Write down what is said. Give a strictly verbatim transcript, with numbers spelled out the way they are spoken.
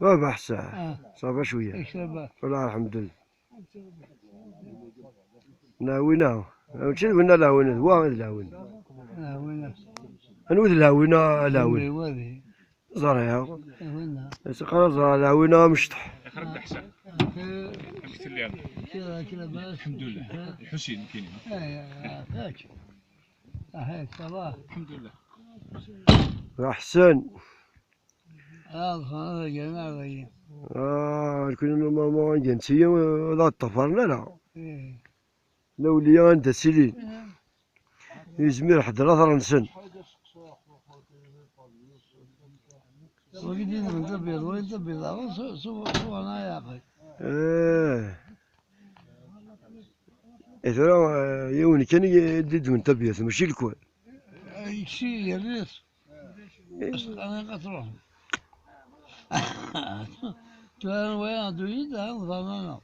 Baba Ḥsen. Ah. Ça va cwiya? Yak ça va. Wala, lḥemdullah. Lɛawina. Mačči d winna lɛawina, d wa i d lɛawina. Lɛawina. Anwa i d lɛawina, a lɛawina? Wadi. Ẓriɣ. Lɛawina. Is qqar ẓriɣ lɛawina amecṭeḥ. Axir Dda Ḥsen. Amek telliḍ? Kra, kra bas. Lḥemdullah. Lḥusin, nekkini. Ah, ça va. Lḥemdullah. Ḥsen. Ah, ḍfan ad gren ar dagi. Ah, nekni normalement anda nttili, eh, ad aɣ-ṭṭafaren ara. Eh. Lawliya anda ttilin. Eh. Yezmer ḥedd later-nsen. Wagi d idem n tabiḍ, wagi d tabiḍ, aɣ-, su-, su-, suɣen ay aql. Eh. Eh, tura, eh, yiwen kan i d idem n tabiḍ, mačči lekwaɣeḍ. Yeksi yerra-s. Aseqqan-nni ad truḥem. Tura waya ddunit, ha, ḍfan-aneɣ.